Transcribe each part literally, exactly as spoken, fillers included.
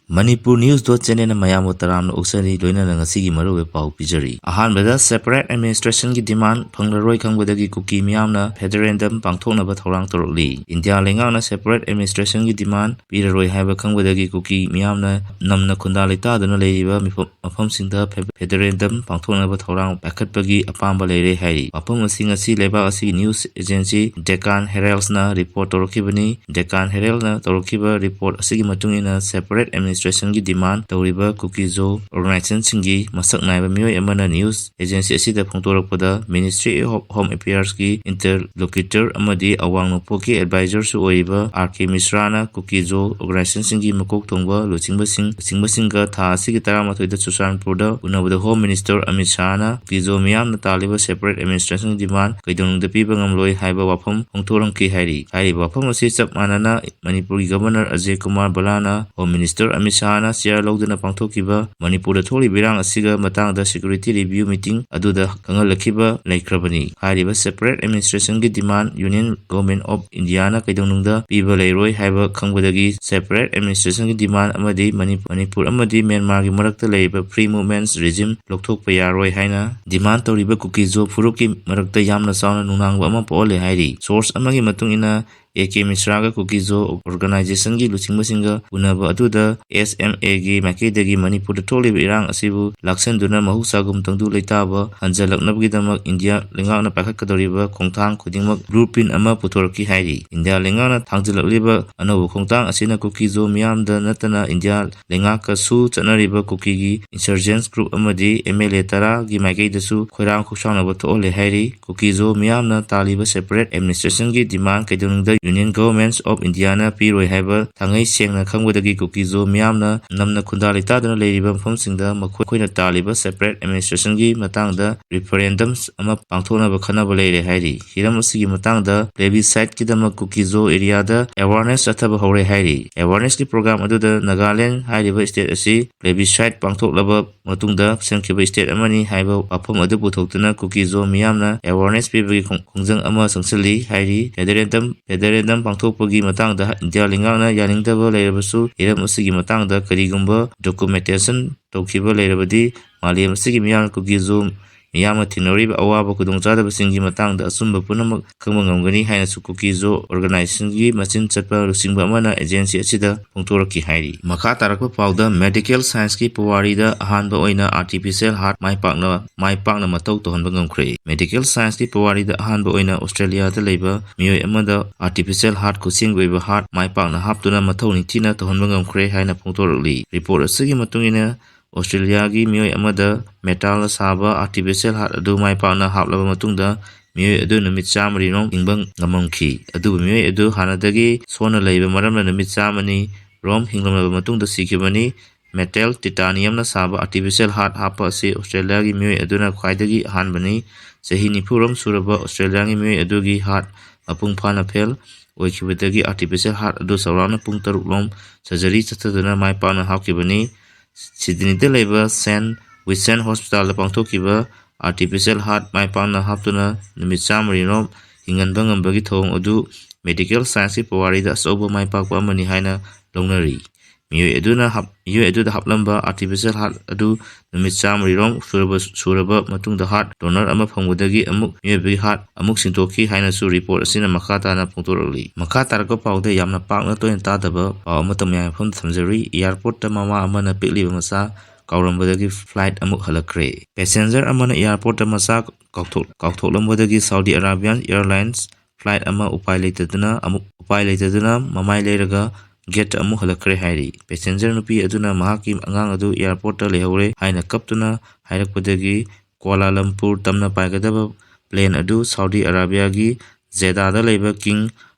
Manipur News dot channelꯅ ꯃꯌꯥꯝꯕꯨ ꯇꯔꯥꯝꯅ ꯑꯣꯛꯆꯔꯤ, ꯂꯣꯏꯅꯅ ꯉꯁꯤꯒꯤ ꯃꯔꯨꯑꯣꯏꯕ ꯄꯥꯎ ꯄꯤꯖꯔꯤ꯫ ꯑꯍꯥꯟꯕꯗ separate administrationꯒꯤ demand ꯐꯪꯂꯔꯣꯏ ꯈꯪꯕꯗꯒꯤ ꯀꯨꯀꯤ ꯃꯤꯌꯥꯝꯅ federalism ꯄꯥꯡꯊꯣꯛꯅꯕ ꯊꯧꯔꯥꯡ ꯇꯧꯔꯛꯂꯤ꯫ ꯏꯟꯗꯤꯌꯥ ꯂꯩꯉꯥꯛꯅ separate administrationꯒꯤ demand ꯄꯤꯔꯔꯣꯏ ꯍꯥꯏꯕ ꯈꯪꯕꯗꯒꯤ ꯀꯨꯀꯤ ꯃꯤꯌꯥꯝꯅ ꯅꯝꯅ ꯈꯨꯟꯗꯥ ꯂꯩꯇꯥꯗꯨꯅ ꯂꯩꯔꯤꯕ ꯃꯤꯐꯝ ꯃꯐꯝꯁꯤꯡꯗ federalism ꯄꯥꯡꯊꯣꯛꯅꯕ ꯊꯧꯔꯥꯡ ꯄꯥꯏꯈꯠꯄꯒꯤ ꯑꯄꯥꯝꯕ ꯂꯩꯔꯦ ꯍꯥꯏꯔꯤ꯫ ꯋꯥꯐꯝ ꯑꯁꯤ ꯉꯁꯤ ꯂꯩꯕꯥꯛ ꯑꯁꯤꯒꯤ news agency Deccan Heraldꯅ report ꯇꯧꯔꯛꯈꯤꯕꯅꯤ꯫ Deccan Heraldꯅ ꯇꯧꯔꯛꯈꯤꯕ report ꯑꯁꯤꯒꯤ ꯃꯇꯨꯡ ꯏꯟꯅ separate administrationꯒꯤ demand ꯇꯧꯔꯤꯕ ꯀꯨꯀꯤꯖꯣ organisationꯁꯤꯡꯒꯤ ꯃꯁꯛ ꯅꯥꯏꯕ ꯃꯤꯑꯣꯏ ꯑꯃꯅ news agency ꯑꯁꯤꯗ ꯐꯣꯡꯗꯣꯔꯛꯄꯗ Ministry of Home Affairsꯀꯤ interlocutor ꯑꯃꯗꯤ ꯑꯋꯥꯡ ꯅꯣꯡꯄꯣꯛꯀꯤ advisorꯁꯨ ꯑꯣꯏꯔꯤꯕ ꯑꯥꯔ ꯀꯦ ꯃꯤꯁ꯭ꯔꯥꯅ ꯀꯨꯀꯤꯖꯣ organisationꯁꯤꯡꯒꯤ ꯃꯀꯣꯛ ꯊꯣꯡꯕ ꯂꯨꯆꯤꯡꯕꯁꯤꯡ ꯂꯨꯆꯤꯡꯕꯁꯤꯡꯒ ꯊꯥ ꯑꯁꯤꯒꯤ ꯇꯔꯥꯃꯥꯊꯣꯏꯗ ꯆꯨꯔꯆꯥꯟꯄꯨꯔꯗ ꯎꯅꯕꯗ Home Minister ꯑꯃꯤꯠ ꯁꯥꯍꯅ ꯀꯨꯀꯤꯖꯣ ꯃꯤꯌꯥꯝꯅ ꯇꯥꯜꯂꯤꯕ separate administration demand ꯀꯩꯗꯧꯅꯨꯡꯗ ꯄꯤꯕ ꯉꯝꯂꯣꯏ ꯍꯥꯏꯕ ꯋꯥꯐꯝ ꯐꯣꯡꯗꯣꯔꯝꯈꯤ ꯍꯥꯏꯔꯤ꯫ ꯍꯥꯏꯔꯤꯕ ꯋꯥꯐꯝ ꯑꯁꯤ ꯆꯞ ꯃꯥꯟꯅꯅ ꯃꯅꯤꯄꯨꯔꯒꯤ Governor Ajay Kumar ꯕꯂꯥꯅ Home Minister Amit ꯁꯥꯍꯅ chair ꯂꯧꯗꯨꯅ ꯄꯥꯡꯊꯣꯛꯈꯤꯕ ꯃꯅꯤꯄꯨꯔꯗ ꯊꯣꯛꯂꯤꯕ ꯏꯔꯥꯡ ꯑꯁꯤꯒ ꯃꯇꯥꯡꯗ security review meeting ꯑꯗꯨꯗ ꯈꯪꯍꯜꯂꯛꯈꯤꯕ ꯂꯩꯈ꯭ꯔꯕꯅꯤ꯫ ꯍꯥꯏꯔꯤꯕ separate administrationꯒꯤ demand Union Government of Indiaꯅ ꯀꯩꯗꯧꯅꯨꯡꯗ ꯄꯤꯕ ꯂꯩꯔꯣꯏ ꯍꯥꯏꯕ ꯈꯪꯕꯗꯒꯤ separate administrationꯒꯤ demand ꯑꯃꯗꯤ ꯃꯅꯤ-, ꯃꯅꯤꯄꯨꯔ ꯑꯃꯗꯤ ꯃ꯭ꯌꯥꯟꯃꯥꯔꯒꯤ ꯃꯔꯛꯇ ꯂꯩꯔꯤꯕ free movements regime ꯂꯧꯊꯣꯛꯄ ꯌꯥꯔꯣꯏ ꯍꯥꯏꯅ demand ꯇꯧꯔꯤꯕ ꯀꯨꯀꯤꯖꯣ ꯐꯨꯔꯨꯞꯀꯤ ꯃꯔꯛꯇ ꯌꯥꯝꯅ ꯆꯥꯎꯅ ꯅꯨꯡꯅꯥꯡꯕ ꯑꯃ ꯄꯣꯛꯍꯜꯂꯦ ꯍꯥꯏꯔꯤ꯫ Source ꯑꯃꯒꯤ ꯃꯇꯨꯡ ꯏꯟꯅ, ꯑꯦ ꯀꯦ ꯃꯤꯁ꯭ꯔꯥꯒ ꯀꯨꯀꯤꯖꯣ organisationꯒꯤ ꯂꯨꯆꯤꯡꯕꯁꯤꯡꯒ ꯎꯅꯕ ꯑꯗꯨꯗ ꯑꯦꯁ ꯑꯦꯝ ꯑꯦꯒꯤ ꯃꯥꯏꯀꯩꯗꯒꯤ ꯃꯅꯤꯄꯨꯔꯗ ꯊꯣꯛꯂꯤꯕ ꯏꯔꯥꯡ ꯑꯁꯤꯕꯨ ꯂꯥꯛꯁꯟꯗꯨꯅ ꯃꯍꯧꯁꯥꯒꯨꯝ ꯇꯪꯗꯨ ꯂꯩꯇꯥꯕ ꯍꯟꯖꯜꯂꯛꯅꯕꯒꯤꯗꯃꯛ ꯏꯟꯗꯤꯌꯥ ꯂꯩꯉꯥꯛꯅ ꯄꯥꯏꯈꯠꯀꯗꯧꯔꯤꯕ ꯈꯣꯡꯊꯥꯡ ꯈꯨꯗꯤꯡꯃꯛ blueprint ꯑꯃ ꯄꯨꯊꯣꯔꯛꯈꯤ ꯍꯥꯏꯔꯤ꯫ ꯏꯟꯗꯤꯌꯥ ꯂꯩꯉꯥꯛꯅ ꯊꯥꯡꯖꯤꯜꯂꯛꯂꯤꯕ ꯑꯅꯧꯕ ꯈꯣꯡꯊꯥꯡ ꯑꯁꯤꯅ ꯀꯨꯀꯤꯖꯣ ꯃꯤꯌꯥꯝꯗ ꯅꯠꯇꯅ ꯏꯟꯗꯤꯌꯥ ꯂꯩꯉꯥꯛꯀꯁꯨ ꯆꯠꯅꯔꯤꯕ ꯀꯨꯀꯤꯒꯤ insurgents group ꯑꯃꯗꯤ ꯑꯦꯝ ꯑꯦꯜ ꯑꯦ ꯇꯔꯥꯒꯤ ꯃꯥꯏꯀꯩꯗꯁꯨ ꯈꯣꯏꯔꯥꯡ ꯈꯣꯏꯁꯥꯎꯅꯕ ꯊꯣꯛꯍꯜꯂꯦ ꯍꯥꯏꯔꯤ꯫ ꯀꯨꯀꯤꯖꯣ ꯃꯤꯌꯥꯝꯅ ꯇꯥꯜꯂꯤꯕ separate administrationꯒꯤ demand ꯀꯩꯗꯧꯅꯨꯡꯗ Union Governments of Indiaꯅ ꯄꯤꯔꯣꯏ ꯍꯥꯏꯕ ꯊꯥꯡꯉꯩ ꯁꯦꯡꯅ ꯈꯪꯕꯗꯒꯤ ꯀꯨꯀꯤꯖꯣ ꯃꯤꯌꯥꯝꯅ ꯅꯝꯅ ꯈꯨꯟꯗꯥ ꯂꯩꯇꯥꯗꯨꯅ ꯂꯩꯔꯤꯕ ꯃꯐꯝꯁꯤꯡꯗ ꯃꯈꯣꯏꯅ ꯇꯥꯜꯂꯤꯕ separate administrationꯒꯤ ꯃꯇꯥꯡꯗ referendums ꯑꯃ ꯄꯥꯡꯊꯣꯛꯅꯕ ꯈꯟꯅꯕ ꯂꯩꯔꯦ ꯍꯥꯏꯔꯤ꯫ ꯍꯤꯔꯝ ꯑꯁꯤꯒꯤ ꯃꯇꯥꯡꯗ plebisciteꯀꯤꯗꯃꯛ ꯀꯨꯀꯤꯖꯣ areaꯗ awareness ꯆꯠꯊꯕ ꯍꯧꯔꯦ ꯍꯥꯏꯔꯤ꯫ Awarenessꯀꯤ program ꯑꯗꯨꯗ ꯅꯥꯒꯥꯂꯦꯟ ꯍꯥꯏꯔꯤꯕ state ꯑꯁꯤ plebiscite ꯄꯥꯡꯊꯣꯛꯂꯕ ꯃꯇꯨꯡꯗ ꯁꯦꯝꯈꯤꯕ state ꯑꯃꯅꯤ ꯍꯥꯏꯕ ꯋꯥꯐꯝ ꯑꯗꯨ ꯄꯨꯊꯣꯛꯇꯨꯅ ꯀꯨꯀꯤꯖꯣ ꯃꯤꯌꯥꯝꯅ awareness ꯄꯤꯕꯒꯤ ꯈꯣꯡ-, ꯈꯣꯡꯖꯪ ꯑꯃ ꯆꯪꯁꯤꯜꯂꯤ ꯍꯥꯏꯔꯤ꯫ Federalism, federal referendum ꯄꯥꯡꯊꯣꯛꯄꯒꯤ ꯃꯇꯥꯡꯗ ꯏꯟꯗꯤꯌꯥ ꯂꯩꯉꯥꯛꯅ ꯌꯥꯅꯤꯡꯗꯕ ꯂꯩꯔꯕꯁꯨ, ꯍꯤꯔꯝ ꯑꯁꯤꯒꯤ ꯃꯇꯥꯡꯗ ꯀꯔꯤꯒꯨꯝꯕ documentation ꯇꯧꯈꯤꯕ ꯂꯩꯔꯕꯗꯤ, ꯃꯥꯂꯦꯝ ꯑꯁꯤꯒꯤ ꯃꯤꯌꯥꯝꯅ ꯀꯨꯀꯤꯖꯨ ꯃꯤꯌꯥꯝꯅ ꯊꯦꯡꯅꯔꯤꯕ ꯑꯋꯥꯕ ꯈꯨꯗꯣꯡꯆꯥꯗꯕꯁꯤꯡꯒꯤ ꯃꯇꯥꯡꯗ ꯑꯆꯨꯝꯕ ꯄꯨꯝꯅꯃꯛ ꯈꯪꯕ ꯉꯝꯒꯅꯤ ꯍꯥꯏꯅꯁꯨ ꯀꯨꯀꯤꯖꯨ organization ꯒꯤ ꯃꯆꯤꯟ ꯆꯠꯄ ꯂꯨꯆꯤꯡꯕ ꯑꯃꯅ agency ꯑꯁꯤꯗ ꯐꯣꯡꯗꯣꯔꯛꯈꯤ ꯍꯥꯏꯔꯤ꯫ ꯃꯈꯥ ꯇꯥꯔꯛꯄ ꯄꯥꯎꯗ, medical science ꯀꯤ ꯄꯨꯋꯥꯔꯤꯗ ꯑꯍꯥꯟꯕ ꯑꯣꯏꯅ artificial heart ꯃꯥꯏ ꯄꯥꯛꯅ, ꯃꯥꯏ ꯄꯥꯛꯅ ꯃꯊꯧ ꯇꯧꯍꯟꯕ ꯉꯝꯈ꯭ꯔꯦ꯫ Medical science ꯀꯤ ꯄꯨꯋꯥꯔꯤꯗ ꯑꯍꯥꯟꯕ ꯑꯣꯏꯅ Australia ꯗ ꯂꯩꯕ ꯃꯤꯑꯣꯏ ꯑꯃꯗ artificial heart, ꯈꯨꯠꯁꯦꯝꯒꯤ ꯑꯣꯏꯕ heart ꯃꯥꯏ ꯄꯥꯛꯅ ꯍꯥꯞꯇꯨꯅ ꯃꯊꯧ ꯅꯤꯡꯊꯤꯅ ꯇꯧꯍꯟꯕ ꯉꯝꯈ꯭ꯔꯦ ꯍꯥꯏꯅ ꯐꯣꯡꯗꯣꯔꯛꯂꯤ꯫ Report ꯑꯁꯤꯒꯤ ꯃꯇꯨꯡ ꯏꯟꯅ, Australia ꯒꯤ ꯃꯤꯑꯣꯏ ꯑꯃꯗ metal ꯅ ꯁꯥꯕ artificial heart ꯑꯗꯨ ꯃꯥꯏ ꯄꯥꯛꯅ ꯍꯥꯞꯂꯕ ꯃꯇꯨꯡꯗ, ꯃꯤꯑꯣꯏ ꯑꯗꯨ ꯅꯨꯃꯤꯠ ꯆꯥꯝꯃꯔꯤ ꯔꯣꯝ ꯍꯤꯡꯕ ꯉꯝꯃꯝꯈꯤ꯫ ꯑꯗꯨꯕꯨ ꯃꯤꯑꯣꯏ ꯑꯗꯨ ꯍꯥꯟꯅꯗꯒꯤ ꯁꯣꯟꯅ ꯂꯩꯕ ꯃꯔꯝꯅ ꯅꯨꯃꯤꯠ ꯆꯥꯝꯃꯅꯤ ꯔꯣꯝ ꯍꯤꯡꯂꯝꯂꯕ ꯃꯇꯨꯡꯗ ꯁꯤꯈꯤꯕꯅꯤ꯫ Metal, titanium ꯅ ꯁꯥꯕ artificial heart ꯍꯥꯞꯄ ꯑꯁꯤ Australia ꯒꯤ ꯃꯤꯑꯣꯏ ꯑꯗꯨꯅ ꯈ꯭ꯋꯥꯏꯗꯒꯤ ꯑꯍꯥꯟꯕꯅꯤ꯫ ꯆꯍꯤ ꯅꯤꯐꯨ ꯔꯣꯝ ꯁꯨꯔꯕ Australia ꯒꯤ ꯃꯤꯑꯣꯏ ꯑꯗꯨꯒꯤ heart ꯃꯄꯨꯡ ꯐꯥꯅ fail ꯑꯣꯏꯈꯤꯕꯗꯒꯤ artificial heart ꯑꯗꯨ ꯆꯥꯎꯔꯥꯛꯅ ꯄꯨꯡ ꯇꯔꯨꯛ ꯔꯣꯝ surgery ꯆꯠꯊꯗꯨꯅ ꯃꯥꯏ ꯄꯥꯛꯅ ꯍꯥꯞꯈꯤꯕꯅꯤ꯫ Sydney ꯗ ꯂꯩꯕ Saint Vincent Hospital ꯗ ꯄꯥꯡꯊꯣꯛꯈꯤꯕ artificial heart ꯃꯥꯏ ꯄꯥꯛꯅ ꯍꯥꯞꯇꯨꯅ ꯅꯨꯃꯤꯠ ꯆꯥꯝꯃꯔꯤ ꯔꯣꯝ ꯍꯤꯡꯍꯟꯕ ꯉꯝꯕꯒꯤ ꯊꯧꯑꯣꯡ ꯑꯗꯨ medical science ꯀꯤ ꯄꯨꯋꯥꯔꯤꯗ ꯑꯆꯧꯕ ꯃꯥꯏ ꯄꯥꯛꯄ ꯑꯃꯅꯤ ꯍꯥꯏꯅ ꯂꯧꯅꯔꯤ꯫ ꯃꯤꯑꯣꯏ ꯑꯗꯨꯅ ꯍꯥꯞ-, ꯃꯤꯑꯣꯏ ꯑꯗꯨꯗ ꯍꯥꯞꯂꯝꯕ artificial heart ꯑꯗꯨ ꯅꯨꯃꯤꯠ ꯆꯥꯝꯃꯔꯤ ꯔꯣꯝ ꯁꯨꯔꯕ, ꯁꯨꯔꯕ ꯃꯇꯨꯡꯗ heart donor ꯑꯃ ꯐꯪꯕꯗꯒꯤ ꯑꯃꯨꯛ ꯃꯤꯑꯣꯏꯕꯒꯤ heart ꯑꯃꯨꯛ ꯁꯤꯟꯗꯣꯛꯈꯤ ꯍꯥꯏꯅꯁꯨ report ꯑꯁꯤꯅ ꯃꯈꯥ ꯇꯥꯅ ꯐꯣꯡꯗꯣꯔꯛꯂꯤ꯫ ꯃꯈꯥ ꯇꯥꯔꯛꯄ ꯄꯥꯎꯗ ꯌꯥꯝꯅ ꯄꯥꯛꯅ ꯇꯣꯏꯅ ꯇꯥꯗꯕ ꯄꯥꯎ ꯑꯃꯠꯇ ꯃꯌꯥꯝ ꯃꯐꯝꯗ ꯊꯝꯖꯔꯤ꯫ Airport ꯇ ꯃꯃꯥ ꯑꯃꯅ ꯄꯤꯛꯂꯤꯕ ꯃꯆꯥ ꯀꯥꯎꯔꯝꯕꯗꯒꯤ flight ꯑꯃꯨꯛ ꯍꯜꯂꯛꯈ꯭ꯔꯦ꯫ Passenger ꯑꯃꯅ airport ꯇ ꯃꯆꯥ ꯀꯥꯎꯊꯣꯛ-, ꯀꯥꯎꯊꯣꯛꯂꯝꯕꯗꯒꯤ Saudi Arabian Airlines flight ꯑꯃ ꯎꯄꯥꯏ ꯂꯩꯇꯗꯨꯅ ꯑꯃꯨꯛ, ꯎꯄꯥꯏ ꯂꯩꯇꯗꯨꯅ ꯃꯃꯥꯏ ꯂꯩꯔꯒ gate ꯇ ꯑꯃꯨꯛ ꯍꯜꯂꯛꯈ꯭ꯔꯦ ꯍꯥꯏꯔꯤ꯫ Passenger ꯅꯨꯄꯤ ꯑꯗꯨꯅ ꯃꯍꯥꯛꯀꯤ ꯑꯉꯥꯡ ꯑꯗꯨ airport ꯇ ꯂꯩꯍꯧꯔꯦ ꯍꯥꯏꯅ ꯀꯞꯇꯨꯅ ꯍꯥꯏꯔꯛꯄꯗꯒꯤ Kuala Lumpur ꯇꯝꯅ ꯄꯥꯏꯒꯗꯕ plane ꯑꯗꯨ Saudi Arabia ꯒꯤ Jeddah ꯗ ꯂꯩꯕ King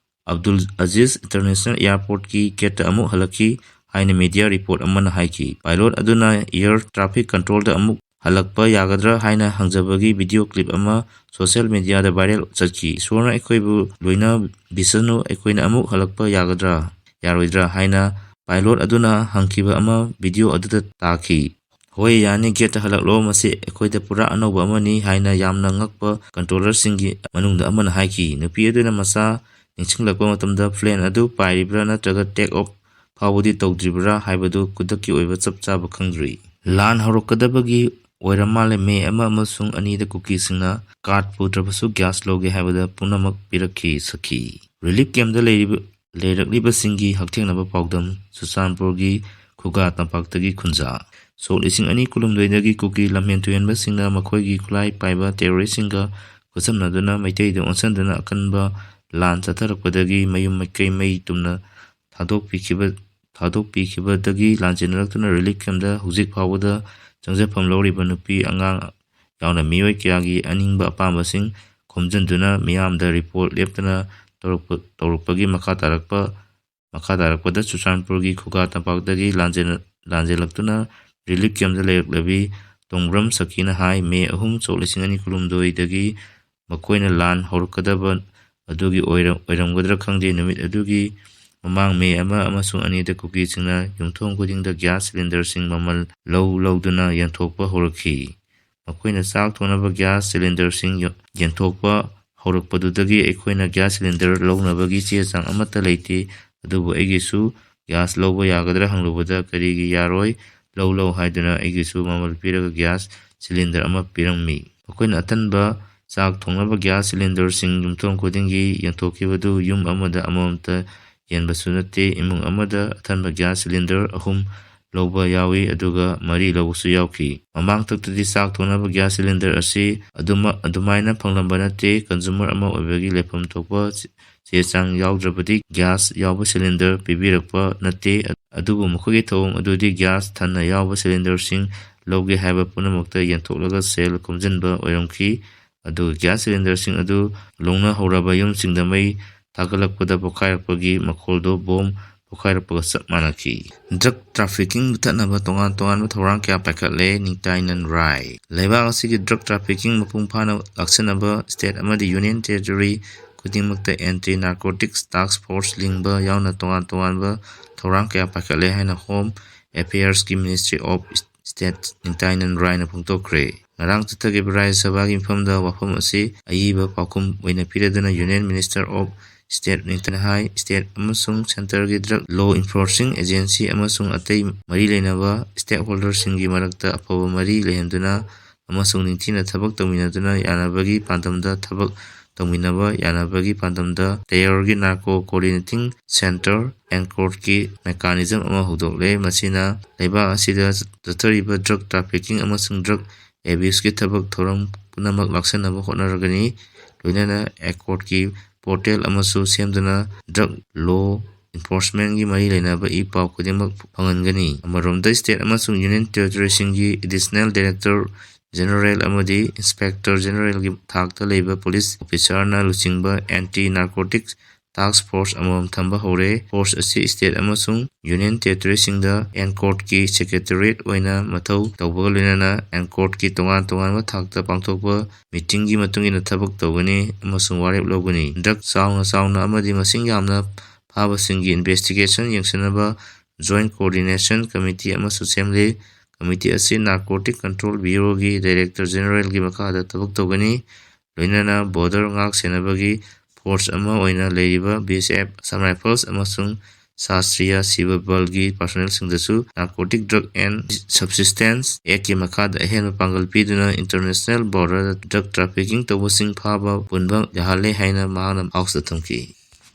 Abdul Aziz International Airport ꯀꯤ gate ꯇ ꯑꯃꯨꯛ ꯍꯜꯂꯛꯈꯤ ꯍꯥꯏꯅ media report ꯑꯃꯅ ꯍꯥꯏꯈꯤ꯫ Pilot ꯑꯗꯨꯅ air traffic control ꯗ ꯑꯃꯨꯛ ꯍꯜꯂꯛꯄ ꯌꯥꯒꯗ꯭ꯔꯥ ꯍꯥꯏꯅ ꯍꯪꯖꯕꯒꯤ video clip ꯑꯃ social media ꯗ viral ꯆꯠꯈꯤ꯫ "ꯏꯁꯣꯔꯅ ꯑꯩꯈꯣꯏꯕꯨ ꯂꯣꯏꯅꯕꯤꯁꯅꯨ, ꯑꯩꯈꯣꯏꯅ ꯑꯃꯨꯛ ꯍꯜꯂꯛꯄ ꯌꯥꯒꯗ꯭ꯔꯥ, ꯌꯥꯔꯣꯏꯗ꯭ꯔꯥ?" ꯍꯥꯏꯅ pilot ꯑꯗꯨꯅ ꯍꯪꯈꯤꯕ ꯑꯃ video ꯑꯗꯨꯗ ꯇꯥꯈꯤ꯫ "ꯍꯣꯏ, ꯌꯥꯅꯤ, gate ꯇ ꯍꯜꯂꯛꯂꯣ, ꯃꯁꯤ ꯑꯩꯈꯣꯏꯗ ꯄꯨꯔꯥ ꯑꯅꯧꯕ ꯑꯃꯅꯤ" ꯍꯥꯏꯅ ꯌꯥꯝꯅ ꯉꯛꯄ controller ꯁꯤꯡꯒꯤ ꯃꯅꯨꯡꯗ ꯑꯃꯅ ꯍꯥꯏꯈꯤ꯫ ꯅꯨꯄꯤ ꯑꯗꯨꯅ ꯃꯆꯥ ꯅꯤꯡꯁꯤꯡꯂꯛꯄ ꯃꯇꯝꯗ plane ꯑꯗꯨ ꯄꯥꯏꯔꯤꯕ꯭ꯔꯥ ꯅꯠꯇ꯭ꯔꯒ take off ꯐꯥꯎꯕꯗꯤ ꯇꯧꯗ꯭ꯔꯤꯕ꯭ꯔꯥ ꯍꯥꯏꯕꯗꯨ ꯈꯨꯗꯛꯀꯤ ꯑꯣꯏꯕ ꯆꯞ ꯆꯥꯕ ꯈꯪꯗ꯭ꯔꯤ꯫ ꯂꯥꯟ ꯍꯧꯔꯛꯀꯗꯕꯒꯤ ꯑꯣꯏꯔ ꯃꯥꯜꯂꯦ꯫ ꯃꯦ ꯑꯃ ꯑꯃꯁꯨꯡ ꯑꯅꯤꯗ ꯀꯨꯀꯤꯁꯤꯡꯅ card ꯄꯨꯗ꯭ꯔꯕꯁꯨ gas ꯂꯧꯒꯦ ꯍꯥꯏꯕꯗ ꯄꯨꯝꯅꯃꯛ ꯄꯤꯔꯛꯈꯤ꯫ ꯁꯈꯤ꯫ Relief campꯇ ꯂꯩꯔꯤꯕ, ꯂꯩꯔꯛꯂꯤꯕꯁꯤꯡꯒꯤ ꯍꯛꯊꯦꯡꯅꯕ ꯄꯥꯎꯗꯝ꯫ ꯆꯨꯔꯆꯥꯟꯄꯨꯔꯒꯤ ꯈꯨꯒꯥ ꯇꯝꯄꯥꯛꯇꯒꯤ ꯈꯨꯟꯖꯥ꯫ ꯁꯣꯛ ꯂꯤꯁꯤꯡ ꯑꯅꯤ ꯀꯨꯟꯍꯨꯝꯗꯣꯏꯗꯒꯤ ꯀꯨꯀꯤ ꯂꯝꯍꯦꯟ ꯇꯨꯍꯦꯟꯕꯁꯤꯡꯅ ꯃꯈꯣꯏꯒꯤ ꯈꯨꯠꯂꯥꯏ ꯄꯥꯏꯕ terroristꯁꯤꯡꯒ ꯈꯨꯠꯁꯝꯅꯗꯨꯅ ꯃꯩꯇꯩꯗ ꯑꯣꯟꯁꯤꯟꯗꯨꯅ ꯑꯀꯟꯕ ꯂꯥꯟ ꯆꯠꯊꯔꯛꯄꯗꯒꯤ ꯃꯌꯨꯝ ꯃꯀꯩ ꯃꯩ ꯇꯨꯝꯅ ꯊꯥꯗꯣꯛꯄꯤꯈꯤꯕ, ꯊꯥꯗꯣꯛꯄꯤꯈꯤꯕꯗꯒꯤ ꯂꯥꯟꯖꯦꯟꯅꯔꯛꯇꯨꯅ relief campꯇ ꯍꯧꯖꯤꯛ ꯐꯥꯎꯕꯗ ꯆꯪꯖꯐꯝ ꯂꯧꯔꯤꯕ ꯅꯨꯄꯤ ꯑꯉꯥꯡ ꯌꯥꯎꯅ ꯃꯤꯑꯣꯏ ꯀꯌꯥꯒꯤ ꯑꯅꯤꯡꯕ ꯑꯄꯥꯝꯕꯁꯤꯡ ꯈꯣꯝꯖꯤꯟꯗꯨꯅ ꯃꯤꯌꯥꯝꯗ report ꯂꯦꯞꯇꯅ ꯇꯧꯔꯛꯄ, ꯇꯧꯔꯛꯄꯒꯤ ꯃꯈꯥ ꯇꯥꯔꯛꯄ, ꯃꯈꯥ ꯇꯥꯔꯛꯄꯗ ꯆꯨꯔꯆꯥꯟꯄꯨꯔꯒꯤ ꯈꯨꯒꯥ ꯇꯝꯄꯥꯛꯇꯒꯤ ꯂꯥꯟꯖꯦꯟ-, ꯂꯥꯟꯖꯦꯜꯂꯛꯇꯨꯅ relief campꯇ ꯂꯩꯔꯛꯂꯕꯤ ꯇꯣꯡꯕ꯭ꯔꯝ ꯁꯈꯤꯅ ꯍꯥꯏ꯫ ꯃꯦ ꯑꯍꯨꯝ, ꯁꯣꯛ ꯂꯤꯁꯤꯡ ꯑꯅꯤ ꯀꯨꯟꯍꯨꯝꯗꯣꯏꯗꯒꯤ ꯃꯈꯣꯏꯅ ꯂꯥꯟ ꯍꯧꯔꯛꯀꯗꯕ ꯑꯗꯨꯒꯤ ꯑꯣꯏꯔ-, ꯑꯣꯏꯔꯝꯒꯗ꯭ꯔꯥ ꯈꯪꯗꯦ, ꯅꯨꯃꯤꯠ ꯑꯗꯨꯒꯤ ꯃꯃꯥꯡ ꯃꯦ ꯑꯃ ꯑꯃꯁꯨꯡ ꯑꯅꯤꯗ ꯀꯨꯀꯤꯁꯤꯡꯅ ꯌꯨꯝꯊꯣꯡ ꯈꯨꯗꯤꯡꯗ gas cylinderꯁꯤꯡ ꯃꯃꯜ ꯂꯧ ꯂꯧꯗꯨꯅ ꯌꯦꯟꯊꯣꯛꯄ ꯍꯧꯔꯛꯈꯤ꯫ ꯃꯈꯣꯏꯅ ꯆꯥꯛ ꯊꯣꯡꯅꯕ gas cylinderꯁꯤꯡ ꯌꯣ-, ꯌꯦꯟꯊꯣꯛꯄ ꯍꯧꯔꯛꯄꯗꯨꯗꯒꯤ ꯑꯩꯈꯣꯏꯅ gas cylinder ꯂꯧꯅꯕꯒꯤ ꯆꯦ ꯆꯥꯡ ꯑꯃꯠꯇ ꯂꯩꯇꯦ, ꯑꯗꯨꯕꯨ ꯑꯩꯒꯤꯁꯨ gas ꯂꯧꯕ ꯌꯥꯒꯗ꯭ꯔꯥ ꯍꯪꯂꯨꯕꯗ ꯀꯔꯤꯒꯤ ꯌꯥꯔꯣꯏ, ꯂꯧ ꯂꯧ ꯍꯥꯏꯗꯨꯅ ꯑꯩꯒꯤꯁꯨ ꯃꯃꯜ ꯄꯤꯔꯒ gas cylinder ꯑꯃ ꯄꯤꯔꯝꯃꯤ꯫ ꯃꯈꯣꯏꯅ ꯑꯇꯟꯕ ꯆꯥꯛ ꯊꯣꯡꯅꯕ gas cylinderꯁꯤꯡ ꯌꯨꯝꯊꯣꯡ ꯈꯨꯗꯤꯡꯒꯤ ꯌꯦꯟꯊꯣꯛꯈꯤꯕꯗꯨ ꯌꯨꯝ ꯑꯃꯗ ꯑꯃꯃꯝꯇ ꯌꯦꯟꯕꯁꯨ ꯅꯠꯇꯦ, ꯏꯃꯨꯡ ꯑꯃꯗ ꯑꯊꯟꯕ gas cylinder ꯑꯍꯨꯝ ꯂꯧꯕ ꯌꯥꯎꯏ, ꯑꯗꯨꯒ ꯃꯔꯤ ꯂꯧꯕꯁꯨ ꯌꯥꯎꯈꯤ꯫ ꯃꯃꯥꯡꯊꯛꯇꯗꯤ ꯆꯥꯛ ꯊꯣꯡꯅꯕ gas cylinder ꯑꯁꯤ ꯑꯗꯨꯃ-, ꯑꯗꯨꯃꯥꯏꯅ ꯐꯪꯂꯝꯕ ꯅꯠꯇꯦ꯫ Consumer ꯑꯃ ꯑꯣꯏꯕꯒꯤ ꯂꯩꯐꯝ ꯊꯣꯛꯄ ꯆꯦ ꯆꯥꯡ ꯌꯥꯎꯗ꯭ꯔꯕꯗꯤ gas ꯌꯥꯎꯕ cylinder ꯄꯤꯕꯤꯔꯛꯄ ꯅꯠꯇꯦ꯫ ꯑꯗꯨꯕꯨ ꯃꯈꯣꯏꯒꯤ ꯊꯧꯑꯣꯡ ꯑꯗꯨꯗꯤ gas ꯊꯟꯅ ꯌꯥꯎꯕ cylinderꯁꯤꯡ ꯂꯧꯒꯦ ꯍꯥꯏꯕ ꯄꯨꯝꯅꯃꯛꯇ ꯌꯦꯟꯊꯣꯛꯂꯒ ꯁꯦꯜ ꯈꯣꯝꯖꯤꯟꯕ ꯑꯣꯏꯔꯝꯈꯤ꯫ ꯑꯗꯨꯒ gas cylinderꯁꯤꯡ ꯑꯗꯨ ꯂꯧꯅꯍꯧꯔꯕ ꯌꯨꯝꯁꯤꯡꯗ ꯃꯩ ꯊꯥꯒꯠꯂꯛꯄꯗ ꯄꯣꯈꯥꯏꯔꯛꯄꯒꯤ ꯃꯈꯣꯜꯗꯨ bomb ꯄꯣꯈꯥꯏꯔꯛꯄꯒ ꯆꯞ ꯃꯥꯟꯅꯈꯤ꯫ Drug trafficking ꯃꯨꯊꯠꯅꯕ ꯇꯣꯉꯥꯟ ꯇꯣꯉꯥꯟꯕ ꯊꯧꯔꯥꯡ ꯀꯌꯥ ꯄꯥꯏꯈꯠꯂꯦ, ꯅꯤꯡꯇꯥꯏꯅꯟ ꯔꯥꯏ꯫ ꯂꯩꯕꯥꯛ ꯑꯁꯤꯒꯤ drug trafficking ꯃꯄꯨꯡ ꯐꯥꯅ ꯂꯥꯛꯁꯤꯟꯅꯕ state ꯑꯃꯗꯤ union territory ꯈꯨꯗꯤꯡꯃꯛꯇ anti narcotics task force ꯂꯤꯡꯕ ꯌꯥꯎꯅ ꯇꯣꯉꯥꯟ ꯇꯣꯉꯥꯟꯕ ꯊꯧꯔꯥꯡ ꯀꯌꯥ ꯄꯥꯏꯈꯠꯂꯦ ꯍꯥꯏꯅ Home Affairsꯀꯤ Ministry of State ꯅꯤꯡꯇꯥꯏꯅꯟ ꯔꯥꯏꯅ ꯐꯣꯡꯗꯣꯛꯈ꯭ꯔꯦ꯫ ꯉꯔꯥꯡ ꯆꯠꯊꯈꯤꯕ ꯔꯥꯖ꯭ꯌ ꯁꯚꯥꯒꯤ ꯃꯤꯐꯝꯗ ꯋꯥꯐꯝ ꯑꯁꯤ ꯑꯏꯕ ꯄꯥꯎꯈꯨꯝ ꯑꯣꯏꯅ ꯄꯤꯔꯗꯨꯅ Union Minister of ꯁ꯭ꯇꯦꯠ ꯅꯤꯡꯊꯤꯅ ꯍꯥꯏ꯫ ꯁ꯭ꯇꯦꯠ ꯑꯃꯁꯨꯡ ꯁꯦꯟꯇꯔꯒꯤ ꯗ꯭ꯔꯒ ꯂꯣ ꯏꯟꯐꯣꯔꯁꯤꯡ ꯑꯦꯖꯦꯟꯁꯤ ꯑꯃꯁꯨꯡ ꯑꯇꯩ ꯃꯔꯤ ꯂꯩꯅꯕ ꯁ꯭ꯇꯦꯛꯍꯣꯜꯗꯔꯁꯤꯡꯒꯤ ꯃꯔꯛꯇ ꯑꯐꯕ ꯃꯔꯤ ꯂꯩꯍꯟꯗꯨꯅ ꯑꯃꯁꯨꯡ ꯅꯤꯡꯊꯤꯅ ꯊꯕꯛ ꯇꯧꯃꯤꯟꯅꯗꯨꯅ ꯌꯥꯅꯕꯒꯤ ꯄꯥꯟꯗꯝꯗ ꯊꯕꯛ ꯇꯧꯃꯤꯟꯅꯕ ꯌꯥꯅꯕꯒꯤ ꯄꯥꯟꯗꯝꯗ ꯇꯦꯌꯣꯔꯒꯤ ꯅꯥꯔꯀꯣ ꯀꯣꯑꯣꯔꯗꯤꯅꯦꯇꯤꯡ ꯁꯦꯟꯇꯔ, ꯑꯦꯟꯀꯣꯔꯠꯀꯤ ꯃꯦꯀꯥꯅꯤꯖꯝ ꯑꯃ ꯍꯧꯗꯣꯛꯂꯦ꯫ ꯃꯁꯤꯅ ꯂꯩꯕꯥꯛ ꯑꯁꯤꯗ ꯆꯠꯊꯔꯤꯕ ꯗ꯭ꯔꯒ ꯇ꯭ꯔꯥꯐꯤꯀꯤꯡ ꯑꯃꯁꯨꯡ ꯗ꯭ꯔꯒ ꯑꯦꯕ꯭ꯌꯨꯁꯀꯤ ꯊꯕꯛ ꯊꯧꯔꯝ ꯄꯨꯝꯅꯃꯛ ꯂꯥꯛꯁꯟꯅꯕ ꯍꯣꯠꯅꯔꯒꯅꯤ꯫ ꯂꯣꯏꯅꯅ ꯑꯦꯟꯀꯣꯔꯠꯀꯤ ꯄꯣꯔꯇꯦꯜ ꯑꯃꯁꯨ ꯁꯦꯝꯗꯨꯅ ꯗ꯭ꯔꯒ ꯂꯣ ꯏꯟꯐꯣꯔꯁꯃꯦꯟꯒꯤ ꯃꯔꯤ ꯂꯩꯅꯕ ꯏ ꯄꯥꯎ ꯈꯨꯗꯤꯡꯃꯛ ꯐꯪꯍꯟꯒꯅꯤ꯫ ꯑꯃꯔꯣꯝꯗ, ꯁ꯭ꯇꯦꯠ ꯑꯃꯁꯨꯡ ꯌꯨꯅꯤꯌꯟ ꯇꯦꯔꯤꯇꯣꯔꯤꯁꯤꯡꯒꯤ ꯑꯦꯗꯤꯁꯅꯦꯜ ꯗꯥꯏꯔꯦꯛꯇꯔ ꯖꯦꯅꯔꯦꯜ ꯑꯃꯗꯤ ꯏꯟꯁꯄꯦꯛꯇꯔ ꯖꯦꯅꯔꯦꯜꯒꯤ ꯊꯥꯛꯇ ꯂꯩꯕ ꯄꯨꯂꯤꯁ ꯑꯣꯐꯤꯁꯥꯔꯅ ꯂꯨꯆꯤꯡꯕ ꯑꯦꯟꯇꯤ ꯅꯥꯔꯀꯣꯇꯤꯛꯁ ꯇꯥꯛꯁ ꯐꯣꯔꯁ ꯑꯃꯃꯝ ꯊꯝꯕ ꯍꯧꯔꯦ꯫ ꯐꯣꯔꯁ ꯑꯁꯤ ꯁ꯭ꯇꯦꯠ ꯑꯃꯁꯨꯡ ꯌꯨꯅꯤꯌꯟ ꯇꯦꯔꯤꯇꯣꯔꯤꯁꯤꯡꯗ ꯑꯦꯟꯀꯣꯔꯠꯀꯤ ꯁꯦꯀ꯭ꯔꯦꯇꯦꯔꯤꯌꯦꯠ ꯑꯣꯏꯅ ꯃꯊꯧ ꯇꯧꯕꯒ ꯂꯣꯏꯅꯅ ꯑꯦꯟꯀꯣꯔꯠꯀꯤ ꯇꯣꯉꯥꯟ ꯇꯣꯉꯥꯟꯕ ꯊꯥꯛꯇ ꯄꯥꯡꯊꯣꯛꯄ ꯃꯤꯇꯤꯡꯒꯤ ꯃꯇꯨꯡ ꯏꯟꯅ ꯊꯕꯛ ꯇꯧꯒꯅꯤ ꯑꯃꯁꯨꯡ ꯋꯥꯔꯦꯞ ꯂꯧꯒꯅꯤ꯫ ꯗ꯭ꯔꯒ ꯆꯥꯎꯅ ꯆꯥꯎꯅ ꯑꯃꯗꯤ ꯃꯁꯤꯡ ꯌꯥꯝꯅ ꯐꯥꯕꯁꯤꯡꯒꯤ ꯏꯟꯚꯦꯁꯇꯤꯒꯦꯁꯟ ꯌꯦꯡꯁꯤꯟꯅꯕ ꯖꯣꯏꯟꯠ ꯀꯣꯑꯣꯔꯗꯤꯅꯦꯁꯟ ꯀꯃꯤꯇꯤ ꯑꯃꯁꯨ ꯁꯦꯝꯂꯤ꯫ ꯀꯃꯤꯇꯤ ꯑꯁꯤ ꯅꯥꯔꯀꯣꯇꯤꯛ ꯀꯟꯇ꯭ꯔꯣꯜ ꯕ꯭ꯌꯨꯔꯣꯒꯤ ꯗꯥꯏꯔꯦꯛꯇꯔ ꯖꯦꯅꯔꯦꯜꯒꯤ ꯃꯈꯥꯗ ꯊꯕꯛ ꯇꯧꯒꯅꯤ꯫ ꯂꯣꯏꯅꯅ ꯕꯣꯔꯗꯔ ꯉꯥꯛ ꯁꯦꯟꯅꯕꯒꯤ ꯐꯣꯔꯁ ꯑꯃ ꯑꯣꯏꯅ ꯂꯩꯔꯤꯕ ꯕꯤ ꯑꯦꯁ ꯑꯦꯐ, ꯑꯁꯥꯝ ꯔꯥꯏꯐꯜꯁ ꯑꯃꯁꯨꯡ ꯁꯥꯁꯇ꯭ꯔꯤꯌꯥ ꯁꯤꯕ ꯕꯜꯒꯤ ꯄꯥꯔꯁꯣꯅꯦꯜꯁꯤꯡꯗꯁꯨ ꯅꯥꯔꯀꯣꯇꯤꯛ ꯗ꯭ꯔꯒ ꯑꯦꯟ ꯁꯕꯁꯤꯁꯇꯦꯟꯁ ꯑꯦꯛꯀꯤ ꯃꯈꯥꯗ ꯑꯍꯦꯟꯕ ꯄꯥꯡꯒꯜ ꯄꯤꯗꯨꯅ ꯏꯟꯇꯔꯅꯦꯁꯅꯦꯜ ꯕꯣꯔꯗꯔꯗ ꯗ꯭ꯔꯒ ꯇ꯭ꯔꯥꯐꯤꯀꯤꯡ ꯇꯧꯕꯁꯤꯡ ꯐꯥꯕ ꯄꯨꯟꯕ ꯌꯥꯍꯜꯂꯦ ꯍꯥꯏꯅ ꯃꯍꯥꯛꯅ ꯍꯥꯎꯁꯇ ꯊꯝꯈꯤ꯫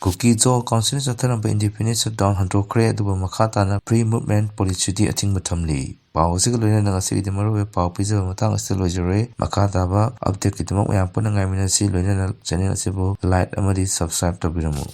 ꯀꯨꯀꯤ ꯖꯣ ꯀꯥꯎꯟꯁꯤꯜꯅ ꯆꯠꯊꯔꯝꯕ ꯏꯟꯗꯤꯐꯤꯅꯤꯠ ꯁꯠꯗꯥꯎꯟ ꯍꯟꯗꯣꯛꯈ꯭ꯔꯦ, ꯑꯗꯨꯕꯨ ꯃꯈꯥ ꯇꯥꯅ ꯐ꯭ꯔꯤ ꯃꯨꯚꯃꯦꯟꯠ ꯄꯣꯂꯤꯁꯤꯗꯤ ꯑꯊꯤꯡꯕ ꯊꯝꯂꯤ꯫ ꯄꯥꯎ ꯑꯁꯤꯒ ꯂꯣꯏꯅꯅ ꯉꯁꯤꯒꯤꯗꯤ ꯃꯔꯨꯑꯣꯏꯕ ꯄꯥꯎ ꯄꯤꯖꯕ ꯃꯇꯥꯡ ꯑꯁꯤꯗ ꯂꯣꯏꯖꯔꯦ꯫ ꯃꯈꯥ ꯇꯥꯕ ꯑꯞꯗꯦꯠꯀꯤꯗꯃꯛ ꯃꯌꯥꯝ ꯄꯨꯟꯅ ꯉꯥꯏꯃꯤꯟꯅꯁꯤ, ꯂꯣꯏꯅꯅ ꯆꯦꯅꯦꯜ ꯑꯁꯤꯕꯨ ꯂꯥꯏꯛ ꯑꯃꯗꯤ ꯁꯕꯁꯀ꯭ꯔꯥꯏꯕ ꯇꯧꯕꯤꯔꯝꯃꯨ꯫